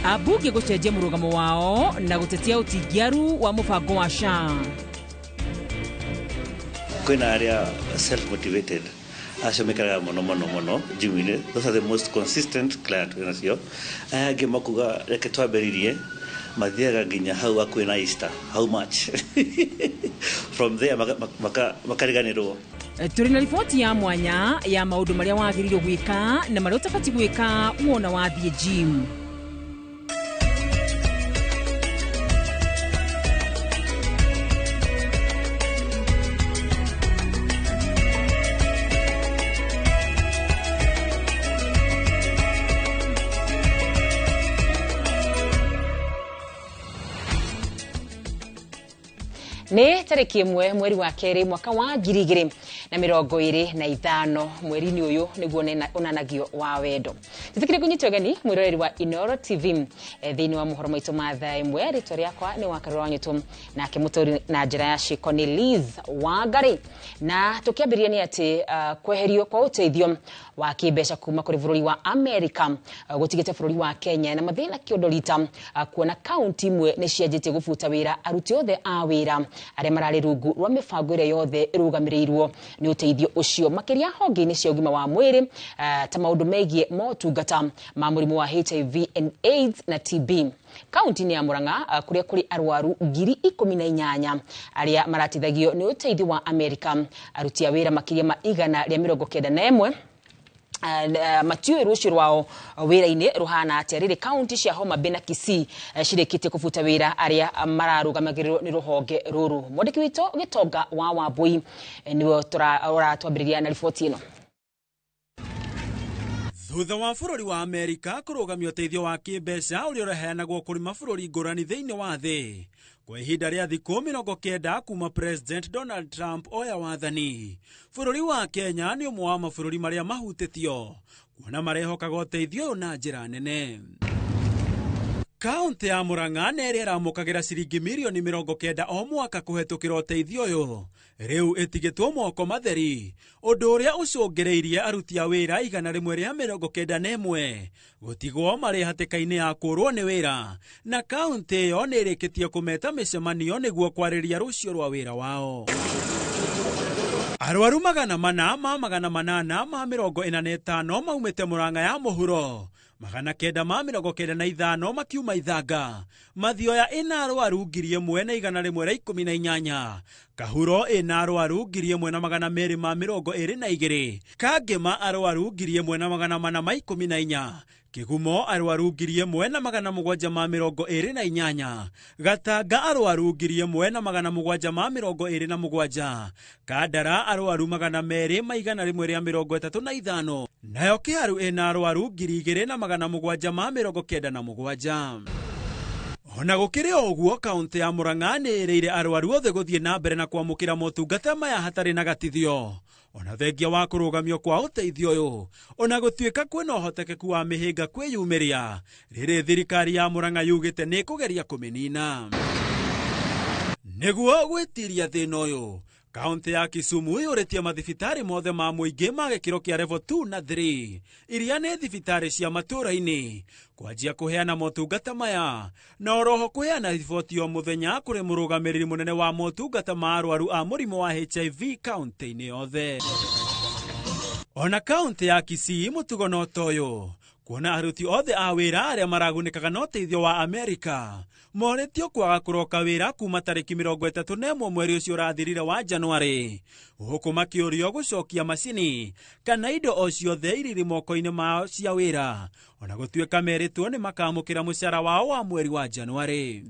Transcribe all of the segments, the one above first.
Ambunge gũcenjia mũrũgamo wao na gũtetia ũtingiaru wa mũbango wa SHA. Kwĩna arĩa self motivated, acio mekaraga mũno mũno mũno gym-inĩ. Those are the most consistent client wĩnacio. Aya angĩ makuga reke twambĩrĩrie, mathiaga nginya hau hakuhĩ na Easter, how much from there makariganĩrwo. Tũrĩ na riboti ya mwanya ya maũndũ marĩa wagĩrĩirwo gwĩka na marĩa ũtabatiĩ gwĩka wona wathiĩ gym. Nĩ tarĩki 1 mweri wa 2 mwaka wa 2025, mweri-inĩ ũyũ nĩguo ũnanagio wa wendo. Njĩtĩkĩrie kũnyita ũgeni mwĩroreri wa Inooro TV thĩinĩ wa mohoro maitũ ma thaa 1. Rĩtwa rĩakwa nĩ Wakarura wa Nyũtũ, nake mũtũri na njĩra ya ciĩko nĩ Liz Wangari. Na tũkĩambĩrĩria nĩ atĩ kweherio kwa ũteithio wa kĩmbeca kuma kũrĩ bũrũri wa Amerika gũtigĩte bũrũri wa Kenya na mathĩna kĩondorita, kuona kaunti imwe nĩ cianjĩtie gũbuta wĩra aruti othe a wĩra arĩa mararĩ rungu rwa mĩbango ĩrĩa yothe ĩrũgamĩrĩirwo nĩ ũteithio ũcio, makĩria honge-inĩ cia ũgima wa mwĩrĩ, ta maũndũ megiĩ motungata ma mũrimũ wa HIV and AIDS na TB. Kaunti-inĩ ya Murang'a, kũrĩa kũrĩ arwaru 18,000 arĩa maratithagio nĩ ũteithio wa Amerika, aruti a wĩra makĩria ma 191 matiũĩ rũciũ rwao wĩra-inĩ rũhana atĩa. Rĩrĩ kaunti cia Homa Bay na Kisii cirĩkĩtie kũbuta wĩra arĩa mararũgamagĩrĩrwo nĩ rũhonge rũrũ. Mwandĩki witũ Gĩtonga wa Wambui nĩwe ũratwambĩrĩria na riboti ĩno. Thutha wa bũrũri wa Amerika kũrũgamia ũteithio wa kĩmbeca ũrĩa ũraheanagwo kũrĩ mabũrũri ngũrani thĩinĩ wa thĩ kwa ihinda rĩa thikũ 90 kuma President Donald Trump oya wathani, bũrũri wa Kenya nĩ ũmwe wa mabũrũri marĩa mahutĩtio kuona marehokaga ũteithio ũyũ na njĩra nene. Kaunti ya Murang'a nĩ ĩrĩa ĩramũkagĩra ciringi mirioni 90 o mwaka kũhetũkĩra ũteithio ũyũ, rĩu ĩtigĩtwo moko matheri, ũndũ ũrĩa ũcũngĩrĩirie aruti a wĩra 191 gũtigwo marĩ hatĩka-inĩ ya kũrwo nĩ wĩra, na kaunti ĩyo nĩ ĩrĩkĩtie kũmeta mĩcemanio nĩguo kwarĩria rũciũ rwa wĩra wao. Arwaru 485 maumĩte Murang'a ya mũhuro, 995 makiuma Ithanga, Mathioya ĩna arwaru 1,118, Kahuro ĩna arwaru 1,222, Kangĩma arwaru 1,414, Kĩgumo arwaru 1,728, Gatanga arwaru 1,727, Kandara arwaru 235, nayo Kĩharu ĩna arwaru 2,797. Ona gũkĩrĩ o ũguo, kaunti ya Murang'a nĩ ĩrĩire arwaru othe gũthiĩ na mbere na kwamũkĩra motungata maya hatarĩ na gatithio, ona thengia wa kũrũgamio kwa ũteithio ũyũ. Ona gũtuĩka kwĩna ũhotekeku wa mĩhĩnga kwĩyumĩria, rĩrĩ thirikari ya Murang'a yugĩte nĩ ĩkũgeria kũmĩnina. Nĩguo gwĩtiria thĩna ũyũ, kaunti ya Kisumu ĩyũrĩtie mathibitarĩ mothe ma mũingĩ ma gĩkĩro kĩa level 2 na 3 iria nĩ thibitarĩ cia matũũra-inĩ kwanjia kũheana motungata maya, na oroho kũheana riboti o mũthenya kũrĩ mũrũgamĩrĩri mũnene wa motungata ma arwaru a mũrimũ wa HIV kaunti-inĩ yothe. Ona kaunti ya Kisii mũtugo no ta ũyũ, kuona aruti othe a wĩra arĩa maragunĩkaga na ũteithio wa Amerika morĩtio kwaga kũroka wĩra kuma tarĩki 31 mweri ũcio ũrathirire wa Januarĩ, gũkũ makĩũrio gũcokia macini kana indo o ciothe irĩ moko-inĩ mao cia wĩra, ona gũtuĩka merĩtwo nĩ makamũkĩra mũcara wao wa mweri wa Januarĩ.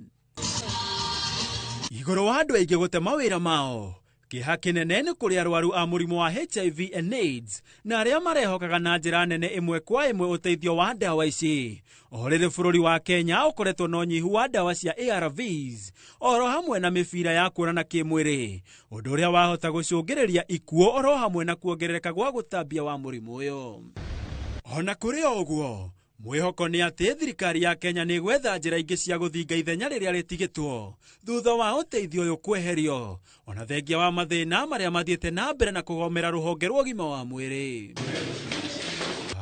Igũrũ wa andũ aingĩ gũte mawĩra mao, kĩeha kĩnene nĩ kũrĩ arwaru a mũrimũ wa HIV and AIDS na arĩa marehokaga na njĩra nene ĩmwe kwa ĩmwe ũteithio wa ndawa ici. O rĩrĩ bũrũri wa Kenya ũkoretwo na ũnyihu wa ndawa cia ARVs oro hamwe na mĩbira ya kuonana kĩmwĩrĩ, ũndũ ũrĩa wahota gũcũngĩrĩria ikuũ oro hamwe na kuongerereka gwa gũtambia wa mũrimũ ũyũ. Ona kũrĩ o ũguo, mwĩhoko nĩ atĩ thirikari ya Kenya nĩ ĩgwetha njĩra ingĩ cia gũthinga ithenya rĩrĩa rĩtigĩtwo thutha wa ũteithio ũyũ kweherio, ona thengia wa mathĩna marĩa mathiĩte na mbere na kũgomera rũhonge rwa ũgima wa mwĩrĩ.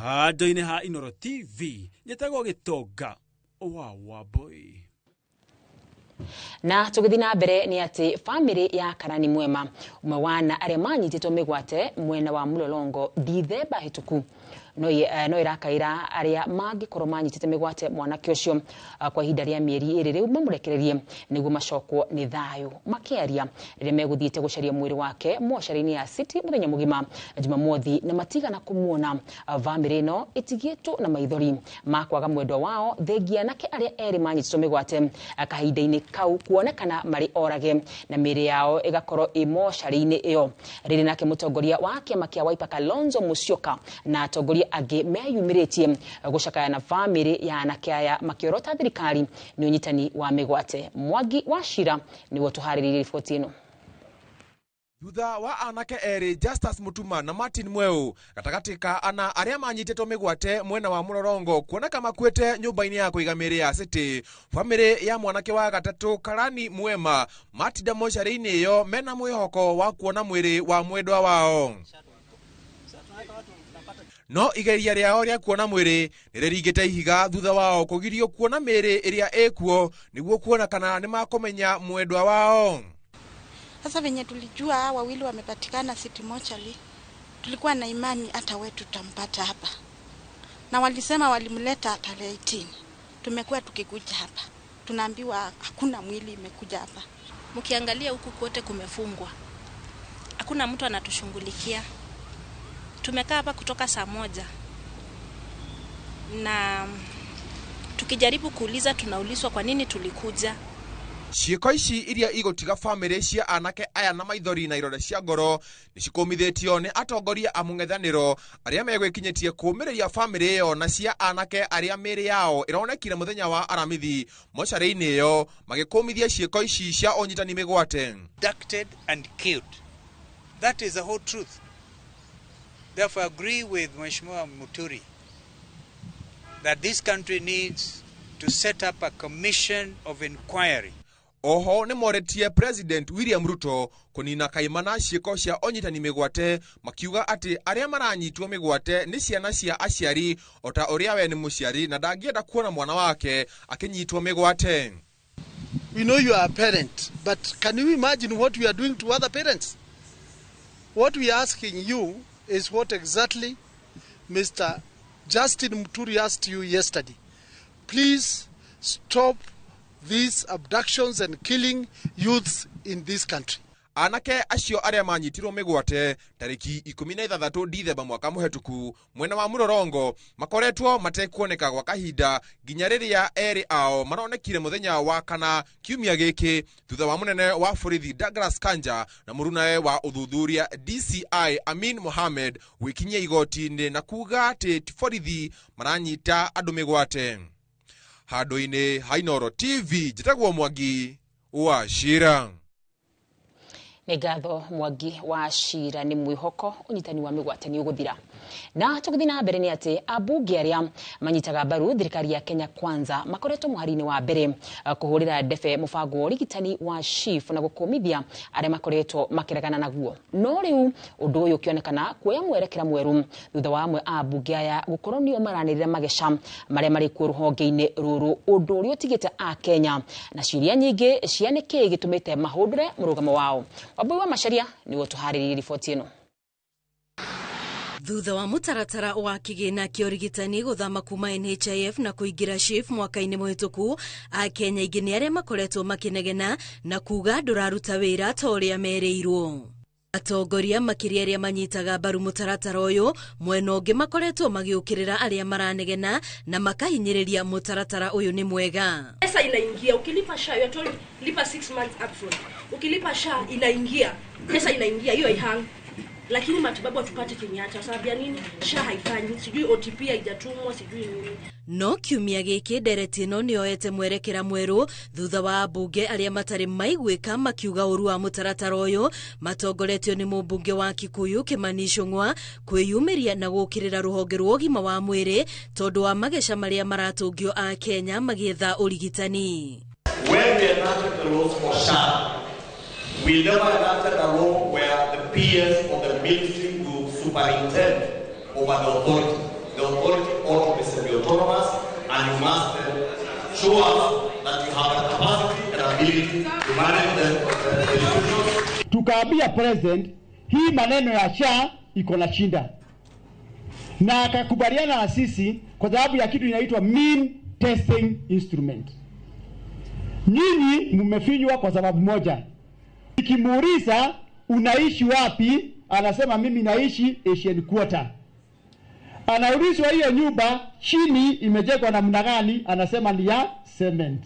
Handũ-inĩ ha Inooro TV, njĩtagwo Gĩtonga wa Wambui. Na tũgĩthiĩ na mbere nĩ atĩ bamĩrĩ ya Karani Mwema ũmwe wa ana arĩa manyitĩtwo mĩgwate mwena wa Mlolongo Dithemba hĩtũku no ĩrakaĩra arĩa mangĩkorwo manyitĩte mĩgwate mwanake ũcio kwa ihinda rĩa mĩeri ĩrĩ rĩu mamũrekererie nĩguo macokwo nĩ thayũ. Makĩaria rĩrĩa megũthiĩte gũcaria mwĩrĩ wake mocarĩ-inĩ ya City mũthenya mũgima Jumamothi na matigana kũmuona. Bamĩrĩ ĩno ĩtigĩtwo na maithori ma kwaga mwendwa wao thengia anake arĩa erĩ manyitĩtwo mĩgwate kahinda-inĩ kau kuonekana marĩ orage na mĩĩrĩ yao ĩgakorwo ĩ mocarĩ-inĩ ĩyo. Rĩrĩ nake mũtongoria wa kĩama kĩa Wiper Kalonzo Musyoka na atongoria angĩ meyumĩrĩtie gũcakaya na bamĩrĩ ya anake aya makĩorota thirikari nĩ ũnyitani wa mĩgwate. Mwangi wa Cira nĩguo tũharĩrĩirie riboti ĩno. Thutha wa anake erĩ Justus Mutuma na Martin Mweu gatagatĩ ka ana arĩa manyitĩtwo mĩgwate mwena wa Mlolongo kuoneka makuĩte nyũmba-inĩ ya kũiga mĩĩrĩ ya City, bamĩrĩ ya mwanake wa gatatũ Karani Mwema matinda mocarĩ-inĩ ĩyo mena mwĩhoko wa kuona mwĩrĩ wa mwendwa wao. No igeria rĩao rĩa kuona mwĩrĩ nĩrĩringĩte ihiga thutha wao kũgirio kuona mĩĩrĩ ĩrĩa ĩkuo nĩguo kuona kana nĩmakũmenya mwendwa wao. Sasa venye tulijua wawili wamepatikana City Mortuary, tulikuwa na imani hata wetu tutampata hapa. Na walisema walimleta tarehe 18. Tumekuwa tukikuja hapa, tunaambiwa hakuna mwili imekuja hapa. Mkiangalia huku kote kumefungwa, hakuna mtu anatushughulikia. Tumekaa hapa kutoka saa 1 na tukijaribu kuuliza tunaulizwa kwa nini tulikuja. Ciĩko ici iria igũtiga bamĩrĩ cia anake aya na maithori na ironda cia ngoro nĩcikũmithĩtio nĩ atongoria a mũng'ethanĩro arĩa megwĩkinyĩtie kũũmĩrĩria bamĩrĩ ĩyo na cia anake arĩa mĩĩrĩ yao ĩronekire mũthenya wa Aramithi mocarĩ-inĩ ĩyo magĩkũmithia ciĩko ici cia ũnyitani mĩgwate. Abducted and killed. That is the whole truth. Therefore, I agree with Mheshimiwa Muturi that this country needs to set up a commission of inquiry. Oho nĩ moretie President William Ruto kũnina kaimana ciĩko cia ũnyitani mĩgwate makiuga atĩ arĩa maranyitwo mĩgwate nĩ ciana cia aciari ota ũrĩa we nĩ mũciari na ndangĩenda kuona mwana wake akĩnyitwo mĩgwate. We know you are a parent, but can you imagine what we are doing to other parents? What we are asking you is what exactly Mr. Justin Muturi asked you yesterday. Please stop these abductions and killing youths in this country. Anake acio arĩa manyitirwo mĩgwate tarĩki 16 Dithemba mwaka mũhetũku mwena wa Mlolongo makoretwo matekuoneka gwa kahinda nginya rĩrĩa erĩ ao maronekire mũthenya wa kana kiumia gĩkĩ thutha wa mũnene wa borithi Douglas Kanja na mũrunawe wa ũthuthuria DCI Amin Mohamed gwĩkinyia igoti-inĩ na kuga atĩ ti borithi maranyita andũ mĩgwate. Handũ-inĩ ha Inooro TV njĩtagwo Mwangi wa Cira. Nĩ ngatho Mwangi wa Cira nĩ mwĩhoko ũnyitani wa mĩgwate nĩ ũgũthira. Na tũgĩthiĩ na mbere nĩ atĩ ambunge arĩa manyitaga mbaru thirikari ya Kenya Kwanza makoretwo mũhari-inĩ wa mbere kũhũrĩra ndebe mũbango wa ũrigitani wa SHIF na gũkũmithia arĩa makoretwo makĩregana naguo. No rĩu ũndũ ũyũ ũkĩonekana kuoya mwerekera mwerũ thutha wa amwe a ambunge aya gũkorwo nĩo maranĩrĩra mageca marĩa marĩ kuo rũhonge-inĩ rũrũ, ũndũ ũrĩa ũtigĩte a Kenya na ciũria nyingĩ cia nĩkĩĩ gĩtũmĩte mahũndũre mũrũgamo wao. Wambui wa Macharia nĩguo tũharĩrĩrie riboti ĩno. Thutha wa mũtaratara wa kĩgĩna kĩa ũrigitani gũthama kuma NHIF na kũingĩra SHIF mwaka-inĩ mũhĩtũku, Akenya aingĩ nĩ arĩa makoretwo makĩnegena na kuga ndũraruta wĩra ta ũrĩa merĩirwo. Atongoria makĩria arĩa manyitaga mbaru mũtaratara ũyũ mwena ũngĩ makoretwo magĩũkĩrĩra arĩa maranegena na makahinyĩrĩria mũtaratara ũyũ nĩ mwega. Pesa inaingia ukilipa SHA, you are told lipa 6 months upfront. Ukilipa SHA inaingia, pesa inaingia hiyo haihang. Lakini matibabu hatupati Kenyatta sababu ya nini? SHA haifanyi, sijui OTP haijatumwa, sijui nini. No kiumia gĩkĩ ndereti ĩno nĩyoete mwerekera mwerũ thutha wa ambunge arĩa matarĩ maiguĩka makiuga ũru wa mũtaratara ũyũ matongoretio nĩ mũmbunge wa Kikuyu Kimani Ichung'wa kwĩyumĩria na gũũkĩrĩra rũhonge rwa ũgima wa mwĩrĩ tondũ wa mageca marĩa maratũngio a Kenya magĩetha ũrigitani. When we enacted the laws for SHA, we never enacted a law where the PS or the ministry will superintend over the authority. The authority ought to be semi-autonomous, and you must Show us that you have the capacity and ability to manage the institutions. Tukaambia president hii maneno ya SHA iko na shinda, na akakubaliana na sisi kwa sababu ya kitu inaitwa mean testing instrument. Nyinyi mmefinywa kwa sababu moja. Nikimuuliza unaishi wapi, anasema mimi naishi Asian Quarter. Anaulizwa hiyo nyumba chini imejengwa namna gani, anasema ni ya cement.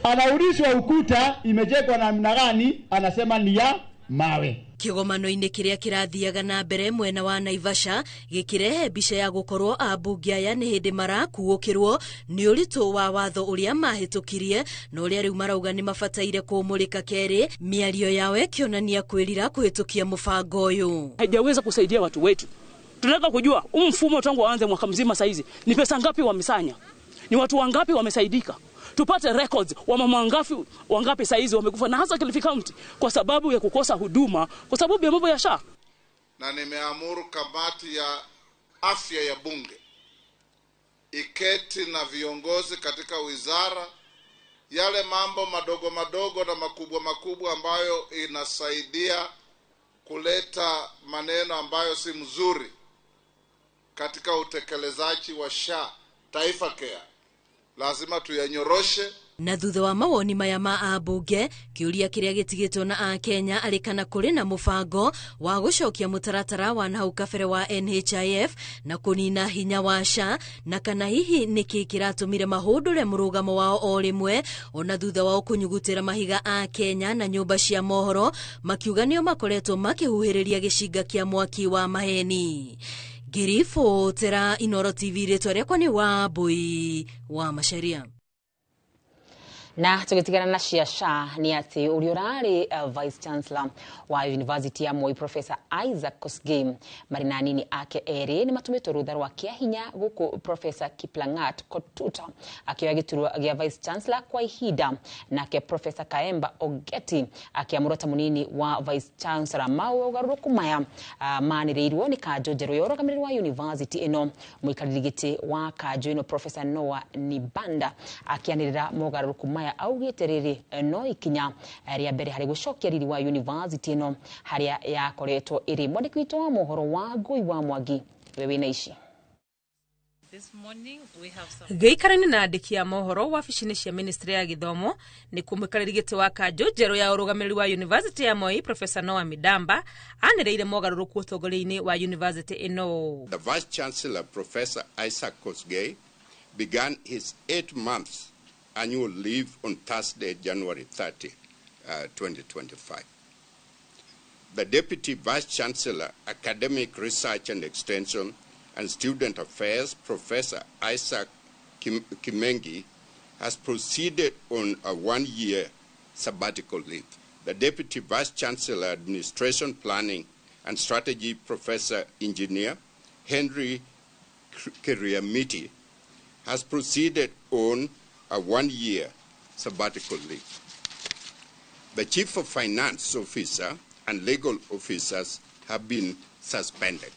Anaulizwa ukuta imejengwa namna gani, anasema ni ya mawe. Kĩgomano-inĩ kĩrĩa kĩrathiaga na mbere mwena wa Naivasha gĩkĩrehe mbica ya gũkorwo ambunge aya nĩ hĩndĩ marakuũkĩrwo nĩ ũritũ wa watho ũrĩa mahĩtũkirie na ũrĩa rĩu marauga nĩ mabataire kũũmũrĩka kerĩ, mĩario yao ĩkĩonania kwĩrira kũhĩtũkia mũbango ũyũ. Haijaweza kusaidia watu wetu. Tunataka kujua huu mfumo tangu waanze mwaka mzima saizi ni pesa ngapi wamesanya, ni watu wangapi wamesaidika, tupate records wamama wangapi saizi wamekufa, na hasa Kilifi County kwa sababu ya kukosa huduma, kwa sababu ya mambo ya SHA. Na nimeamuru kamati ya afya ya bunge iketi na viongozi katika wizara, yale mambo madogo madogo na makubwa makubwa ambayo inasaidia kuleta maneno ambayo si mzuri katika utekelezaji wa SHA Taifa Care, lazima tuyanyoroshe. Na thutha wa mawoni maya ma ambunge, kĩũria kĩrĩa gĩtigĩtwo na akenya arĩ kana kũrĩ na mũbango wa gũcokia mũtaratara wa nahau kabere wa NHIF na kũnina hinya wa SHA, na kana hihi nĩkĩ kĩratũmire mahũndũre mũrũgamo wao o rĩmwe ona thutha wao kũnyugutĩra mahiga akenya na nyũmba cia mohoro makiuga nĩo makoretwo makĩhuhĩrĩria gĩcinga kĩa mwaki wa maheni. Ngĩribotera Inooro TV, rĩtwa rĩakwa nĩ Wambui wa Macharia. Na tugitigana na cia SHA ni ati ũrĩa ũrarĩ Vice Chancellor wa University ya Moi Professor Isaac Kosgei marĩ na anini ake erĩ nĩ matũmĩtwo rũtha rwa kĩahinya gũkũ Professor Kiplangat Kotuta akĩoya gĩturwa gĩa Vice Chancellor kwa ihinda, nake Professor Kaemba Ogeti akĩamũrwo ta mũnini wa Vice Chancellor. Maũgarũrũku maya manĩrĩirwo nĩ kanjũ njerũ ya ũrũgamĩrĩri wa university ĩno. Mũikarĩri gĩtĩ wa kanjũ ĩno Professor Noah Nibanda akĩanĩrĩra mogarũrũku maya augĩte rĩrĩ no ikinya rĩa mbere harĩ gũcokia riri wa university ĩno harĩa yakoretwo ĩrĩ. Mwandĩki witũ wa mohoro wa Ngũi wa Mwangi we wĩna ici. Gĩikaro-inĩ na andĩki a mohoro wabici-inĩ cia ministry ya gĩthomo nĩ kũmũikarĩri gĩtĩ wa kanjũ njerũ ya ũrũgamĩrĩri wa University ya Moi Professor Noah Midamba anĩrĩire mogarũrũku ũtongoria-inĩ wa university ĩno. The Vice Chancellor Professor Isaac Kosgei began his 8 months annual leave on Thursday, January 30, 2025. The Deputy Vice Chancellor, Academic Research and Extension and Student Affairs, Professor Isaac Kimengi, has proceeded on a 1-year sabbatical leave. The Deputy Vice Chancellor, Administration Planning and Strategy, Professor Engineer Henry Kiriamiti, has proceeded on a 1-year sabbatical leave. The Chief of Finance Officer and legal officers have been suspended.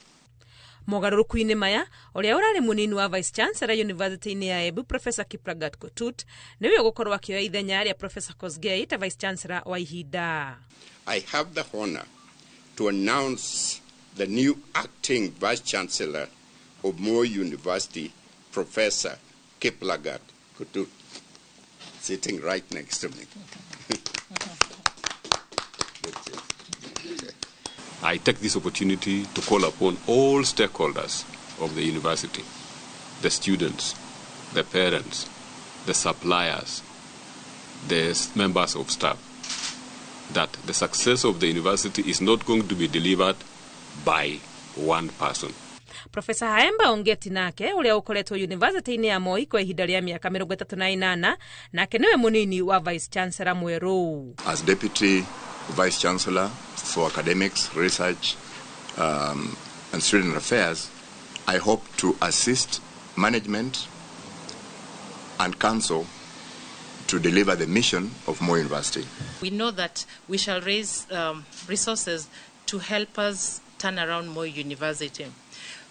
Mogarũrũku-inĩ maya, ũrĩa ũrarĩ mũnini wa Vice Chancellor University-inĩ ya Embu Professor Kiplagat Kotut nĩwe ũgũkorwo akĩoya ithenya rĩa Professor Kosgei ta Vice Chancellor wa ihinda. I have the honor to announce the new acting Vice Chancellor of Moi University, Professor Kiplagat Kotut, sitting right next to me. I take this opportunity to call upon all stakeholders of the university, the students, the parents, the suppliers, the members of staff, that the success of the university is not going to be delivered by one person. Professor Haemba Ongeti nake ũrĩa ũkoretwo university-inĩ ya Moi kwa ihinda rĩa mĩaka 38 nake nĩwe mũnini wa Vice Chancellor mwerũ. As Deputy Vice Chancellor for Academics, Research and Student Affairs, I hope to assist management and council to deliver the mission of Moi University. We know that we shall raise resources to help us turn around Moi University.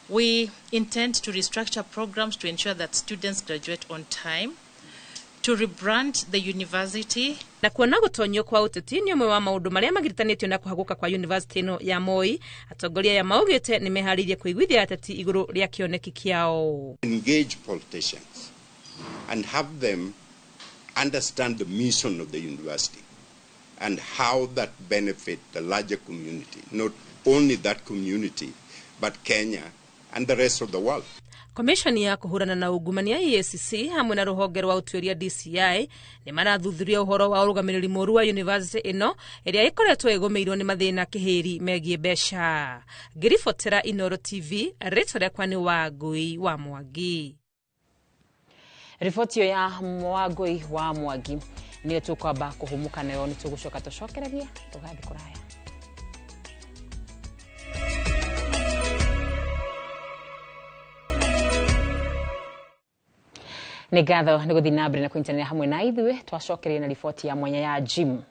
We intend to restructure programs to ensure that students graduate on time, To rebrand the university. Na kuona gũtonyio kwa ũteti nĩ ũmwe wa maũndũ marĩa magiritanĩtio na kũhagũka kwa university ĩno ya Moi, atongoria aya maugĩte nĩ meharĩirie kũiguithia ateti igũrũ rĩa kĩoneki kĩao. Engage politicians and have them understand the mission of the university and how that benefit the larger community, not only that community, but Kenya and the rest of the world. Commission ya kũhũrana na ungumania EACC hamwe na rũhonge rwa ũtuĩria DCI nĩ marathuthuria ũhoro wa ũrũgamĩrĩri mũũru wa university ĩno ĩrĩa ĩkoretwo ĩgũmĩirwo nĩ mathĩna kĩhĩri megiĩ mbeca. Ngĩribotera Inooro TV, rĩtwa rĩakwa nĩ Wangũi wa Mwangi. Riboti ĩyo ya Wangũi wa Mwangi nĩyo tũkwamba kũhũmũka nayo, nĩ tũgũcoka tũcokererie tũgathiĩ kũraya. Nĩ ngatho nĩ gũthiĩ na mbere na kũnyitanĩra hamwe na ithuĩ. Twacokereria na riboti ya mwanya ya gym.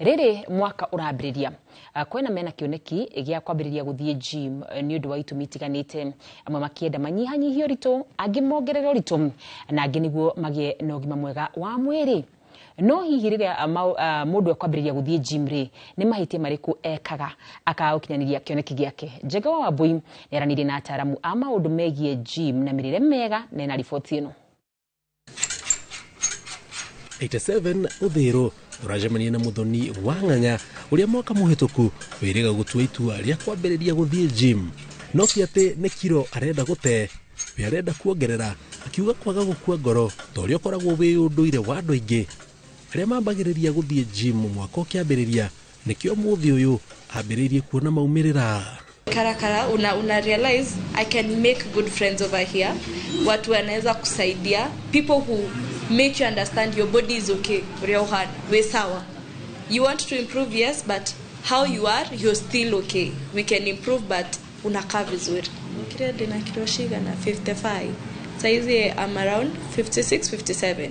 Rĩrĩ mwaka ũrambĩrĩria, kwĩna mena kĩoneki gĩa kwambĩrĩria gũthiĩ gym nĩ ũndũ wa itũmi itiganĩte, amwe makĩenda manyihanyihie ũritũ, angĩ mongerere ũritũ, na angĩ nĩguo magĩe na ũgima mwega wa mwĩrĩ. No hihi rĩrĩa mũndũ ekwambĩrĩria gũthiĩ gym rĩ, nĩ mahĩtia marĩkũ ekaga akaga gũkinyanĩria kĩoneki gĩake? Njega wa Wambui nĩaranĩirie na ataaramu a maũndũ megiĩ gym na mĩrĩre mĩega, na ena riboti ĩno. 87 Uthiru tũracemania na Muthoni wa Ng'ang'a ũrĩa mwaka mũhĩtũku wĩrĩga gũtua itua rĩa kwambĩrĩria gũthiĩ gym, no ti atĩ nĩ kiro arenda gũte, we arenda kuongerera, akiuga kwaga gũkua ngoro ta ũrĩa ũkoragwo wĩ ũndũire wa andũ aingĩ arĩa mambagĩrĩria gũthiĩ gym mwaka ũkĩambĩrĩria. Nĩkĩo mũthĩ ũyũ ambĩrĩirie kuona maumĩrĩra. Karakara una realize I can make good friends over here, watu wanaweza kusaidia, people who make you understand your body is okay, ũrĩa ũhana wĩ sawa, you want to improve, yes, but how you are, you're still okay, we can improve, but unakaa vizuri. Kile ndina kilo cigana 55, saizi I'm around 56 57.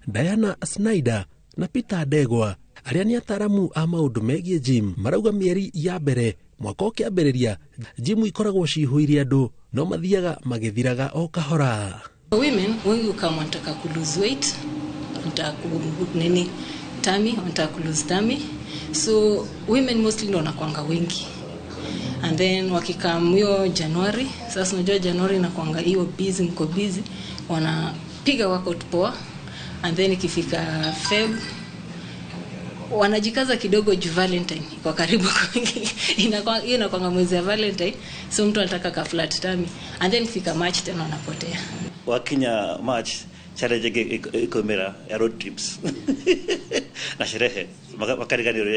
Diana Snyder na Peter Ndegwa arĩa nĩ ataaramu a maũndũ megiĩ gym marauga mĩeri ya mbere mwaka ũkĩambĩrĩria gym ikoragwo cihũire andũ no mathiaga magĩthiraga o kahora. Women wengi kama wanataka ku lose weight, wanataka ku nini tummy, wanataka ku lose tummy, so women mostly ndio wanakuanga wengi. And then wakikam hiyo January, sasa unajua January inakuanga hiyo busy, mko busy, wanapiga workout poa. And then ikifika Feb wanajikaza kidogo juu Valentine kwa karibu, inakuwa hiyo inakuanga mwezi wa Valentine, so mtu anataka ka flat tummy. And then ikifika March tena wanapotea. Wakinya March challenge ikomera ya road trips na sherehe makariganiro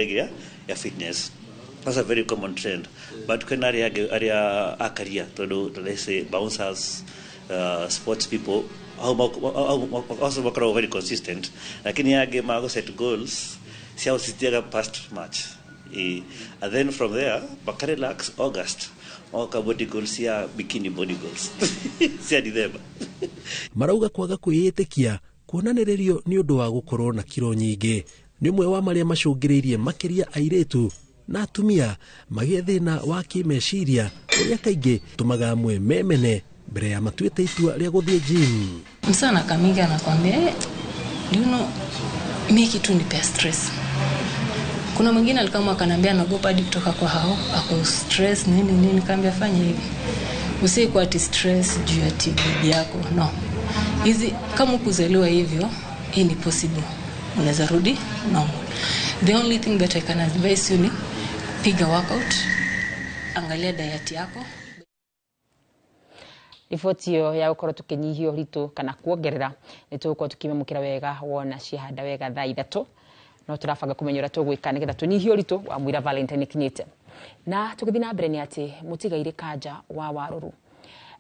ya fitness. That's a very common trend. But kwena aria akaria tondu let's say bouncers, sports people also makoragwo very consistent, lakini yage mago set goals ciao citiaga past March. And then from there bakarelax August oka body goals ya bikini body goals cia December. Marauga kwaga kwĩĩtĩkia kuonanĩrĩrio nĩ ũndũ wa gũkorwo na kiro nyingĩ nĩ ũmwe wa marĩa macũngĩrĩirie makĩria airĩtu na atumia magĩe thĩna wa kĩmeciria ũrĩa kaingĩ tũmaga amwe memene mbere ya matuĩte itua rĩa gũthiĩ gym. Msana kamingi anakwambia, do you know, mi kitu nipea stress. Kuna mwingine alikama akaniambia anaogopa hadi kutoka kwa hao, ako stress nini nini, nikamwambia fanya hivi. Usikuwa ati stress juu ya bibi yako. No. Hizi kama ukuzaliwa hivyo, hii ni possible. Unaweza rudi normal. The only thing that I can advise you ni piga workout, angalia diet yako. Riboti ĩyo ya gũkorwo tũkĩnyihia ũritũ kana kuongerera nĩ tũgũkorwo tũkĩmĩamũkĩra wega wona ciahanda wega thaa 3, no tũrabanga kũmenya ũrĩa tũgwĩka nĩgetha tũnyihie ũritũ wa mwĩra Valentine ĩkinyĩte. Na tũgĩthiĩ na mbere nĩ atĩ mũtigairĩ Kanja wa Warũrũ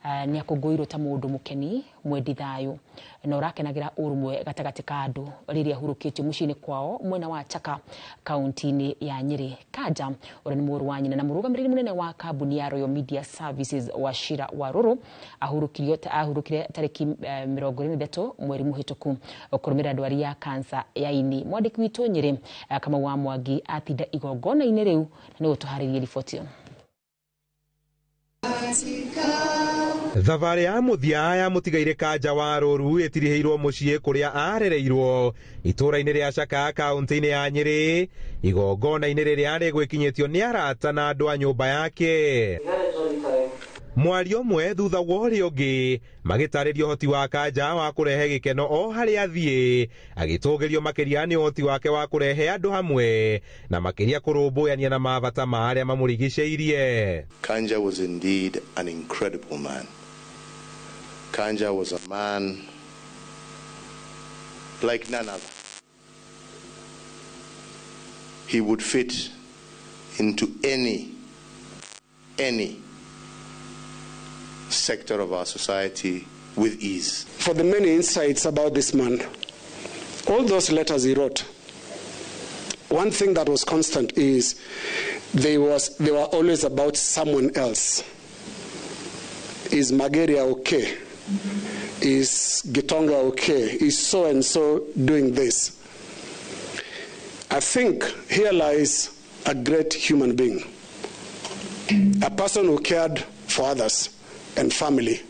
nĩ akũngũĩirwo ta mũndũ mũkeni mwendi thayũ na ũrakenagĩra ũrũmwe gatagatĩ ka andũ rĩrĩa ahurũkĩtio mũciĩ-inĩ kwao mwena wa Chaka kaunti-inĩ ya Nyĩrĩ. Kanja ũrĩa nĩ mũrũ wa nyina na mũrũgamĩrĩri mũnene wa kambuni ya Royal Media Services Wachira Warũrũ ahurũkire tarĩki 23 mweri mũhĩtũku kũrũmĩrĩra ndwari ya kansa ya ini. Mwandĩki witũ Nyĩrĩ Kamau wa Mwangi atinda igongona-inĩ rĩu na nĩwe ũtũharĩirie riboti ĩyo. Thabarĩ ya mũthia ya mũtigairĩ Kanja wa Rũru ĩtirihĩirwo mũciĩ kũrĩa arereirwo itũũra-inĩ rĩa Caka kaũntĩ-inĩ ya Nyĩrĩ, igongona-inĩ rĩrĩa rĩgwĩkinyĩtio nĩ arata na andũ a nyũmba yake. Mwario ũmwe thutha wa ũrĩa ũngĩ magĩtarĩria ũhoti wa Kanja wa kũrehe gĩkeno o harĩa athiĩ, agĩtũgĩrio makĩria nĩ ũhoti wake wa kũrehe andũ hamwe na makĩria kũrũmbũyania na mabata ma arĩa mamũrigicĩirie. Kanja was indeed an incredible man. Kanja was a man like none other. He would fit into any sector of our society with ease. For the many insights about this man, all those letters he wrote, one thing that was constant is they were always about someone else. Is Mageria okay? Is Gitonga okay? Is so-and-so doing this? I think here lies a great human being, a person who cared for others and family.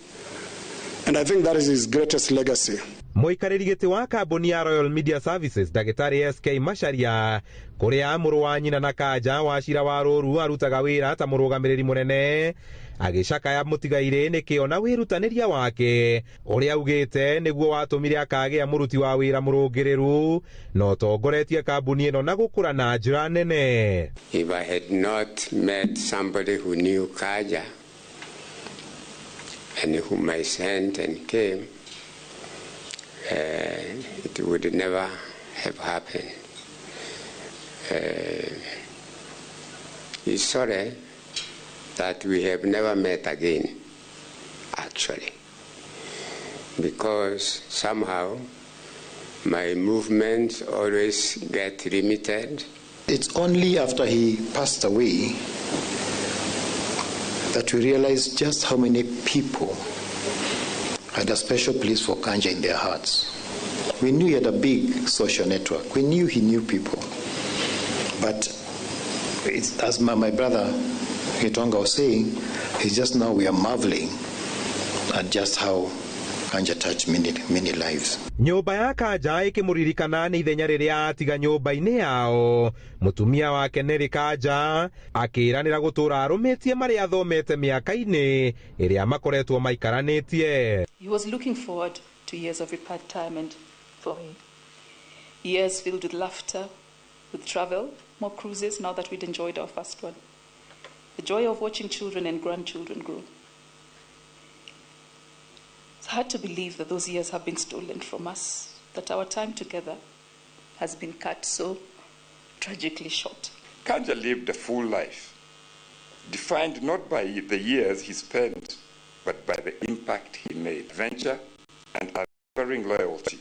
And I think that is his greatest legacy. Mũikarĩri gĩtĩ wa kambuni ya Royal Media Services Ndagĩtarĩ SK Macharia kũrĩa mũrũ wa nyina na Kanja wa Cira wa Rũru arutaga wĩra ta mũrũgamĩrĩri mũnene, agĩcakaya mũtigairĩ nĩ kĩo na wĩrutanĩria wake ũrĩa augĩte nĩguo watũmire akagĩa mũruti wa wĩra mũrũngĩrĩru na ũtongoretie kambuni ĩno na gũkũra na njĩra nene. If I had not met somebody who knew Kanja and whom I sent and came, it would never have happened. It's sorry that we have never met again, actually, because somehow my movements always get limited. It's only after he passed away that we realized just how many people had a special place for Kanja in their hearts. We knew he had a big social network. We knew he knew people. But it's, as my brother Gitonga was saying, it's just now we are marveling at just how Kanja touched many, many lives. Nyũmba ya Kanja ĩkĩmũririkana nĩ ithenya rĩrĩa atiga nyũmba-inĩ yao. Mũtumia wake Nelly Kanja akĩĩranĩra gũtũũra arũmĩtie marĩa athomete mĩaka-inĩ ĩrĩa makoretwo maikaranĩtie. He was looking forward to years of retirement for me. Years filled with laughter, with travel, more cruises now that we'd enjoyed our first one. The joy of watching children and grandchildren grow. It's hard to believe that those years have been stolen from us, that our time together has been cut so tragically short. Kanja lived a full life, defined not by the years he spent, but by the impact he made, adventure and unwavering loyalty.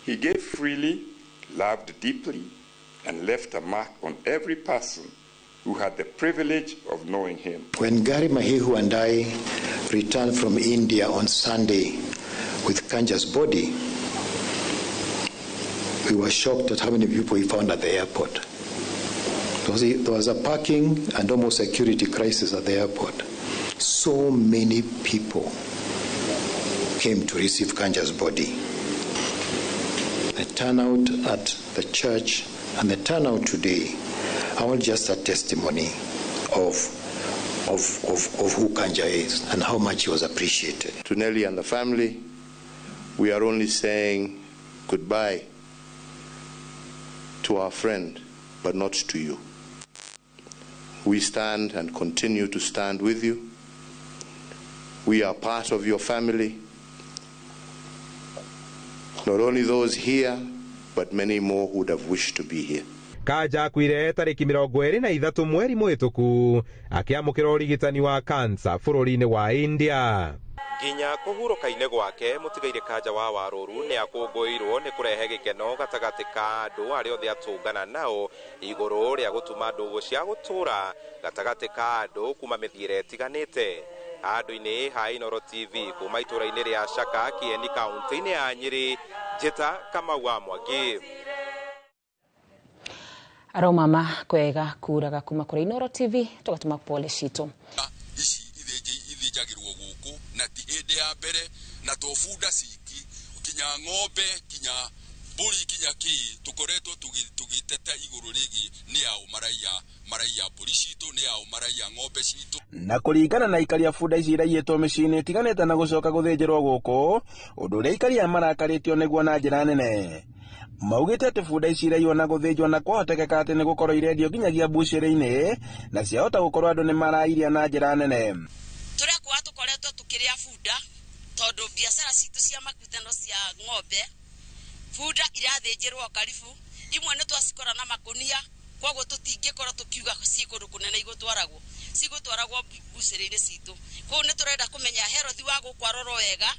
He gave freely, loved deeply, and left a mark on every person who had the privilege of knowing him. When Gary Mahihu and I returned from India on Sunday with Kanja's body, we were shocked at how many people we found at the airport. There was a parking and almost security crisis at the airport. So many people came to receive Kanja's body. The turnout at the church and the turnout today are all just a testimony of who Kanja is and how much he was appreciated. To Nelly and the family, we are only saying goodbye to our friend, but not to you. We stand and continue to stand with you. We are part of your family. Not only those here, but many more who would have wished to be here. Kanja akuire tarĩki 23 mweri mũhĩtũku akĩamũkĩra ũrigitani wa kansa bũrũri-inĩ wa India. Nginya kũhurũka-inĩ gwake mũtigairĩ Kanja wa Warũru nĩ akũngũĩirwo nĩ kũrehe gĩkeno gatagatĩ ka andũ arĩa othe atũngana nao igũrũ rĩa gũtuma ndũgũ cia gũtũũra gatagatĩ ka andũ kuma mĩthiĩre ĩtiganĩte. Handũ-inĩ ha Inooro TV kuma itũũra-inĩ rĩa Caka Kieni kaũntĩ-inĩ ya Nyĩrĩ, Njĩta Kamau wa Mwangi. Aromama kwega kuraga kuma kuri Inooro TV tugatuma pole citũ. Ici ithĩnjagĩrwo gũkũ na Na to bunda ciki, kinya ng'ombe, kinya mbũri, kinya kĩ, tũkoretwo tũgĩteta igũrũ rĩgiĩ nĩ ao maraiya mbũri citũ, nĩ ao maraiya ng'ombe citũ. Na kũringana na aikari a bunda ici iraiyĩtwo mĩciĩ-inĩ ĩtiganĩte na gũcoka gũthĩnjĩrwo gũkũ, ũndũ ũrĩa aikari aya marakarĩtio nĩguo na njĩra nene. Maugĩte atĩ bunda ici iraiywo na gũthĩnjwo na kwahotekeka atĩ nĩ gũkorwo irendio nginyagia mbucĩrĩ-inĩ na ciahota gũkorwo andũ nĩ marairia na njĩra nene. Tũrekwa tũkoretwo tũkĩrĩa bunda tondũ biacara citũ cia makutano cia ng'ombe, bunda irathĩnjĩrwo karibu imwe nĩ twacikora na makunia, koguo tũtingĩkorwo tũkiuga ciĩ kũndũ kũnene igũtwaragwo, cigũtwaragwo mbucĩrĩ-inĩ citũ. Koguo nĩ tũrenda kũmenya herothi wa gũkũ arorwo wega,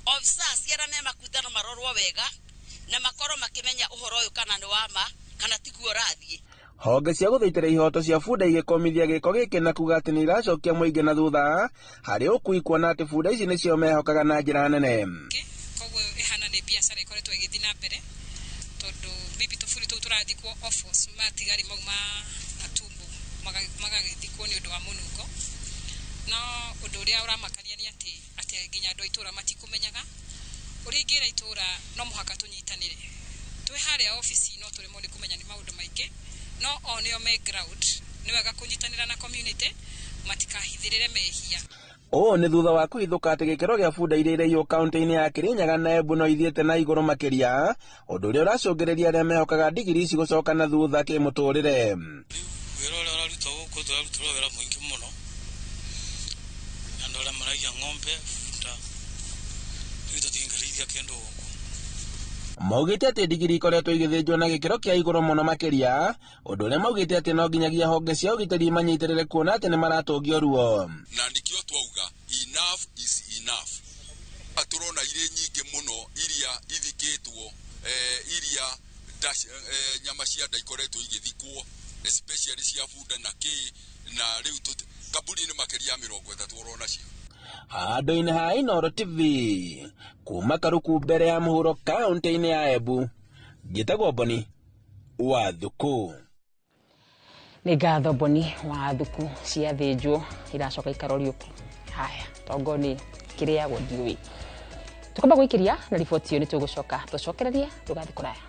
officers arĩa me makutano marorwo wega na makorwo makĩmenya ũhoro ũyũ kana nĩ wa ma kana tiguo ũrathiĩ. Honge cia gũthaitĩra ihoto cia bunda igĩkomithia gĩko gĩkĩ na kuga atĩ nĩ iracokia mũingĩ na thutha harĩ ũkui, kuona atĩ bunda ici nĩcio mehokaga na njĩra nene. Koguo ĩhana nĩ biacara ĩkoretwo ĩgĩthiĩ na mbere tondũ maybe tũburi tũu tũrathikwo offals matigari mau ma matumbo magagĩthikwo nĩ ũndũ wa mũnungo. No ũndũ ũrĩa ũramakania nĩ atĩ nginya andũ a itũũra matikũmenyaga. Ũrĩa ingĩra itũũra no mũhaka tũnyitanĩre. Twĩ harĩa obici no tũremwo nĩ kũmenya nĩ maũndũ maingĩ, no o nĩo me ground, nĩ wega kũnyitanĩra na community matikahithĩrĩre mehia. Ũũ nĩ thutha wa kũhithũka atĩ gĩkĩro gĩa bunda iria iraiywo kaunti-inĩ ya Kirinyaga na Embu no ithiĩte na igũrũ makĩria, ũndũ ũrĩa ũracũngĩrĩria arĩa mehokaga ndigiri ici gũcoka na thutha kĩmũtũrĩre. Wĩra ũrĩa ũrarutwo gũkũ tũrarutĩrwo wĩra mũingĩ mũno, andũ arĩa maraiya ng'ombe, bunda, rĩu tũtingĩrĩithia kĩndũ gũkũ. Maugĩte atĩ ndigiri ikoretwo igĩthĩnjwo na gĩkĩro kĩa igũrũ mũno makĩria, ũndũ ũrĩa maugĩte atĩ no nginyagia honge cia ũgitĩri manyitĩrĩre kuona atĩ nĩ maratũngio ruo. Na nĩkĩo twauga enough is enough. Tũrona irĩ nyingĩ mũno iria ithikĩtwo, iria nyama cia nda ikoretwo igĩthikwo, especially cia bunda na kĩ, na rĩu kambuni-inĩ makĩria ya 30 ũrona cio. Handũ-inĩ ha Inooro TV kuma Karuku mbere ya mũhuro kaunti-inĩ ya Embu, njĩtagwo Boni wa Thuku. Nĩ ngatho Boni wa Thuku, ciathĩnjwo iracoka ikarorio kũ. Haya, tongo nĩ kĩrĩagwo ndiũĩ. Tũkamba gwĩkĩria na riboti ĩyo nĩ tũgũcoka tũcokererie, ndũgathiĩ kũraya.